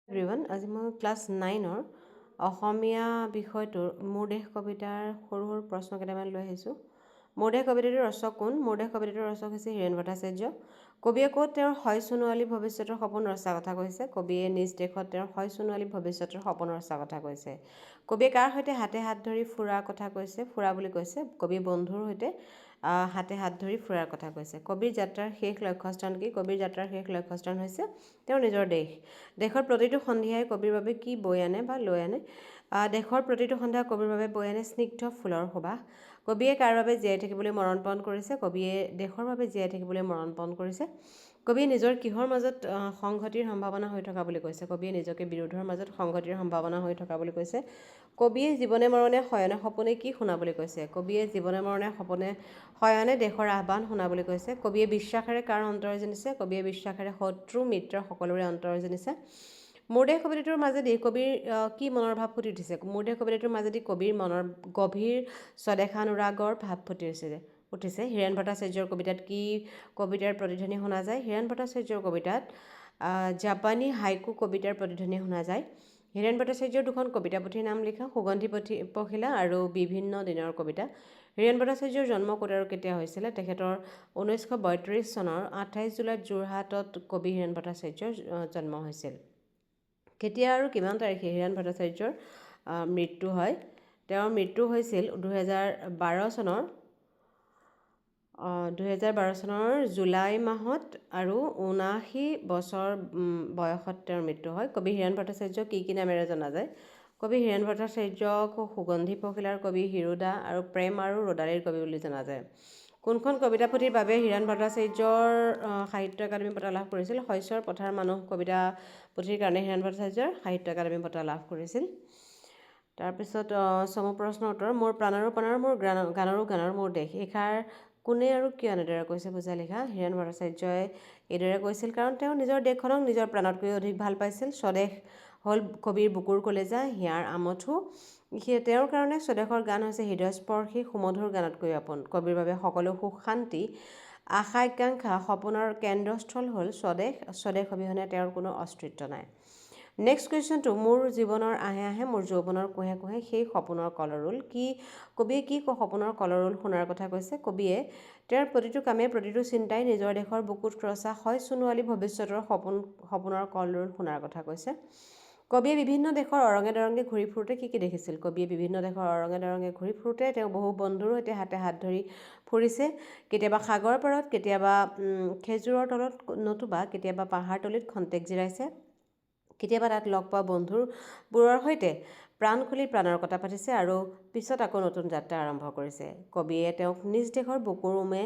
Everyone, আজি মই class নাইনৰ অসমীয়া বিষয়টোৰ মোৰ দেশ কবিতাৰ সৰু সৰু প্ৰশ্ন কেইটামান লৈ আহিছোঁ। মোৰ দেশ কবিতাটোৰ ৰচক কোন? মোৰ দেশ কবিতাটোৰ ৰচক হৈছে হীৰেণ ভট্টাচাৰ্য। কবিয়ে ক'ত তেওঁৰ হয় সোণোৱালী ভৱিষ্যতৰ সপোন ৰচা কথা কৈছে? কবিয়ে নিজ দেশত তেওঁৰ হয় সোণোৱালী ভৱিষ্যতৰ সপোন ৰচা কথা কৈছে। কবিয়ে কাৰ সৈতে হাতে হাত ধৰি ফুৰাৰ কথা কৈছে? ফুৰা বুলি কৈছে। কবিয়ে বন্ধুৰ সৈতে হাতে হাত ধৰি ফুৰাৰ কথা কৈছে। কবিৰ যাত্ৰাৰ শেষ লক্ষ্যস্থান কি? কবিৰ যাত্ৰাৰ শেষ লক্ষ্যস্থান হৈছে তেওঁৰ নিজৰ দেশ। দেশৰ প্ৰতিটো সন্ধিয়াই কবিৰ বাবে কি বৈ আনে বা লৈ আনে? দেশৰ প্ৰতিটো সন্ধ্যা কবিৰ বাবে বৈ আনে স্নিগ্ধ ফুলৰ সুবাস। কবিয়ে কাৰ বাবে জীয়াই থাকিবলৈ মৰণপণ কৰিছে? কবিয়ে দেশৰ বাবে জীয়াই থাকিবলৈ মৰণপণ কৰিছে। কবিয়ে নিজৰ কিহৰ মাজত সংহতিৰ সম্ভাৱনা হৈ থকা বুলি কৈছে? কবিয়ে নিজকে বিৰোধৰ মাজত সংহতিৰ সম্ভাৱনা হৈ থকা বুলি কৈছে। কবিয়ে জীৱনে মৰণে শয়নে সপোনে কি শুনা বুলি কৈছে? কবিয়ে জীৱনে মৰণে সপোনে শয়নে দেশৰ আহ্বান শুনা বুলি কৈছে। কবিয়ে বিশ্বাসেৰে কাৰ অন্তৰ জিনিছে? কবিয়ে বিশ্বাসেৰে শত্ৰু মিত্ৰ সকলোৰে অন্তৰ জিনিছে। মোৰ দেশ কবিতাটোৰ মাজেদি কবিৰ কি মনৰ ভাৱ ফুটি উঠিছে? মোৰ দেশ কবিতাটোৰ মাজেদি কবিৰ মনৰ গভীৰ স্বদেশানুৰাগৰ ভাৱ ফুটি উঠিছে। হীৰেণ ভট্টাচাৰ্যৰ কবিতাত কি কবিতাৰ প্ৰতিধ্বনি শুনা যায়? হীৰেণ ভট্টাচাৰ্যৰ কবিতাত জাপানী হাইকু কবিতাৰ প্ৰতিধ্বনি শুনা যায়। হীৰেণ ভট্টাচাৰ্যৰ দুখন কবিতা পুথিৰ নাম লিখা। সুগন্ধি পখিলা আৰু বিভিন্ন দিনৰ কবিতা। হীৰেণ ভট্টাচাৰ্যৰ জন্ম ক'ত আৰু কেতিয়া হৈছিলে? তেখেতৰ 1932 চনৰ 28 জুলাইত যোৰহাটত কবি হীৰেণ ভট্টাচাৰ্যৰ জন্ম হৈছিল। কেতিয়া আৰু কিমান তাৰিখে হীৰেণ ভট্টাচাৰ্যৰ মৃত্যু হয়? তেওঁৰ মৃত্যু হৈছিল 2012 চনৰ জুলাই মাহত আৰু 79 বছৰ বয়সত তেওঁৰ মৃত্যু হয়। কবি হীৰেণ ভট্টাচাৰ্যক কি কি নামেৰে জনা যায়? কবি হীৰেণ ভট্টাচাৰ্যক সুগন্ধি পখিলাৰ কবি, হীৰুদা আৰু প্ৰেম আৰু ৰ'দালিৰ কবি বুলি জনা যায়। কোনখন কবিতা পুথিৰ বাবে হীৰেণ ভট্টাচাৰ্যৰ সাহিত্য একাডেমী বঁটা লাভ কৰিছিল? শস্যৰ পথাৰ মানুহ কবিতা পুথিৰ কাৰণে হীৰেণ ভট্টাচাৰ্যৰ সাহিত্য একাডেমী বঁটা লাভ কৰিছিল। তাৰপিছত চমু প্ৰশ্নৰ উত্তৰ। মোৰ প্ৰাণৰো প্ৰাণৰ, মোৰ গানৰো গানৰ মোৰ দেশ, এইষাৰ কোনে আৰু কিয় এনেদৰে কৈছে বুজাই লিখা। হীৰেণ ভট্টাচাৰ্যই এইদৰে কৈছিল কাৰণ তেওঁ নিজৰ দেশখনক নিজৰ প্ৰাণতকৈও অধিক ভাল পাইছিল। স্বদেশ হ'ল কবিৰ বুকুৰ কলেজা, হিয়াৰ আমঠু। সেয়ে তেওঁৰ কাৰণে স্বদেশৰ গান হৈছে হৃদয়স্পৰ্শী সুমধুৰ গানতকৈও আপোন। কবিৰ বাবে সকলো সুখ শান্তি, আশা আকাংক্ষা, সপোনৰ কেন্দ্ৰস্থল হ'ল স্বদেশ। স্বদেশ অবিহনে তেওঁৰ কোনো অস্তিত্ব নাই। নেক্সট কুৱেশ্যনটো, মোৰ জীৱনৰ আহে আহে মোৰ যৌৱনৰ কোঁহে কোঁহে সেই সপোনৰ কলৰোল কি? কবিয়ে কি সপোনৰ কলৰোল শুনাৰ কথা কৈছে? কবিয়ে তেওঁৰ প্ৰতিটো কামে প্ৰতিটো চিন্তাই নিজৰ দেশৰ বুকুত ৰচা হয় সোণোৱালী ভৱিষ্যতৰ সপোনৰ কলৰোল শুনাৰ কথা কৈছে। কবিয়ে বিভিন্ন দেশৰ অৰঙে দৰঙে ঘূৰি ফুৰোঁতে কি কি দেখিছিল? কবিয়ে বিভিন্ন দেশৰ অৰঙে দৰঙে ঘূৰি ফুৰোঁতে তেওঁ বহু বন্ধুৰ সৈতে হাতে হাত ধৰি ফুৰিছে। কেতিয়াবা সাগৰৰ পাৰত, কেতিয়াবা খেজুৰৰ তলত, নতুবা কেতিয়াবা পাহাৰতলিত খন্তেক জিৰাইছে। কেতিয়াবা তাত লগ পোৱা বন্ধুবোৰৰ সৈতে প্ৰাণ খুলি প্ৰাণৰ কথা পাতিছে আৰু পিছত আকৌ নতুন যাত্ৰা আৰম্ভ কৰিছে। কবিয়ে তেওঁক নিজ দেশৰ বুকুৰ উমে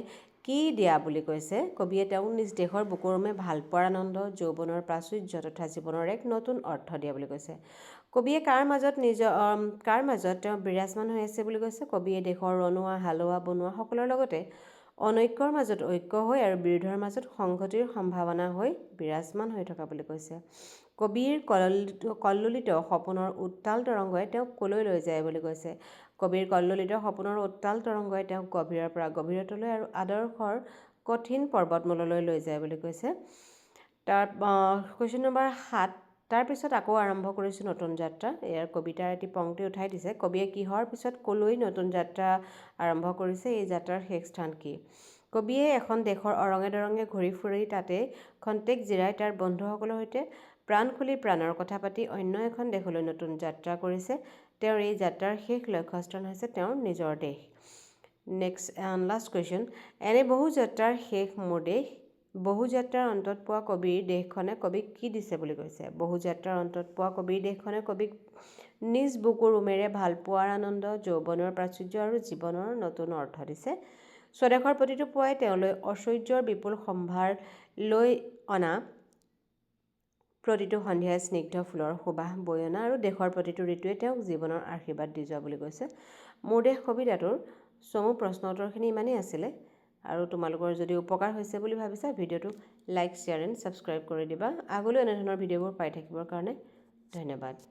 কি দিয়া বুলি কৈছে? কবিয়ে তেওঁক নিজ দেশৰ বুকুৰ উমে ভালপোৱাৰ আনন্দ, যৌৱনৰ প্ৰাচুৰ্য তথা জীৱনৰ এক নতুন অৰ্থ দিয়া বুলি কৈছে। কবিয়ে কাৰ মাজত তেওঁ বিৰাজমান হৈ আছে বুলি কৈছে? কবিয়ে দেশৰ ৰণুৱা, হালোৱা, বনোৱা সকলৰ লগতে অনৈক্যৰ মাজত ঐক্য হৈ আৰু বিৰোধৰ মাজত সংহতিৰ সম্ভাৱনা হৈ বিৰাজমান হৈ থকা বুলি কৈছে। কবিৰ কল্লোলিত সপোনৰ উত্তাল তৰংগই তেওঁক ক'লৈ লৈ যায় বুলি কৈছে? কবিৰ কল্লোলিত সপোনৰ উত্তাল তৰংগই তেওঁক গভীৰৰ পৰা গভীৰতলৈ আৰু আদৰ্শৰ কঠিন পৰ্বতমূললৈ লৈ যায় বুলি কৈছে। তাৰ কুৱেশ্যন নম্বৰ 7, তাৰপিছত আকৌ আৰম্ভ কৰিছোঁ নতুন যাত্ৰা। ইয়াৰ কবিতাৰ এটি পংক্তি উঠাই দিছে। কবিয়ে কিহৰ পিছত ক'লৈ নতুন যাত্ৰা আৰম্ভ কৰিছে? এই যাত্ৰাৰ শেষ স্থান কি? কবিয়ে এখন দেশৰ অৰঙে দৰঙে ঘূৰি ফুৰি তাতে খন্তেক জিৰাই তাৰ বন্ধুসকলৰ সৈতে প্ৰাণ খুলি প্ৰাণৰ কথা পাতি অন্য এখন দেশলৈ নতুন যাত্ৰা কৰিছে। তেওঁৰ এই যাত্ৰাৰ শেষ লক্ষ্যস্থান হৈছে তেওঁৰ নিজৰ দেশ। নেক্সট এণ্ড লাষ্ট কুৱেশ্যন, এনে বহু যাত্ৰাৰ শেষ মোৰ দেশ। বহু যাত্ৰাৰ অন্তত পোৱা কবিৰ দেশখনে কবিক কি দিছে বুলি কৈছে? বহু যাত্ৰাৰ অন্তত পোৱা কবিৰ দেশখনে কবিক নিজ বুকুৰ উমেৰে ভাল পোৱাৰ আনন্দ, যৌৱনৰ প্ৰাচুৰ্য আৰু জীৱনৰ নতুন অৰ্থ দিছে। স্বদেশৰ প্ৰতিটো পুৱাই তেওঁলৈ ঐশ্বৰ্যৰ বিপুল সম্ভাৰ লৈ অনা, প্ৰতিটো সন্ধিয়াই স্নিগ্ধ ফুলৰ সুবাস বৈ অনা আৰু দেশৰ প্ৰতিটো ঋতুৱে তেওঁক জীৱনৰ আশীৰ্বাদ দি যোৱা বুলি কৈছে। মোৰ দেশ কবিতাটোৰ চমু প্ৰশ্ন উত্তৰখিনি ইমানেই আছিলে। আৰু তোমালোকৰ যদি উপকাৰ হৈছে বুলি ভাবিছা, ভিডিঅ'টো লাইক, শ্বেয়াৰ এণ্ড ছাবস্ক্ৰাইব কৰি দিবা। আগলৈও এনেধৰণৰ ভিডিঅ'বোৰ পাই থাকিবৰ কাৰণে ধন্যবাদ।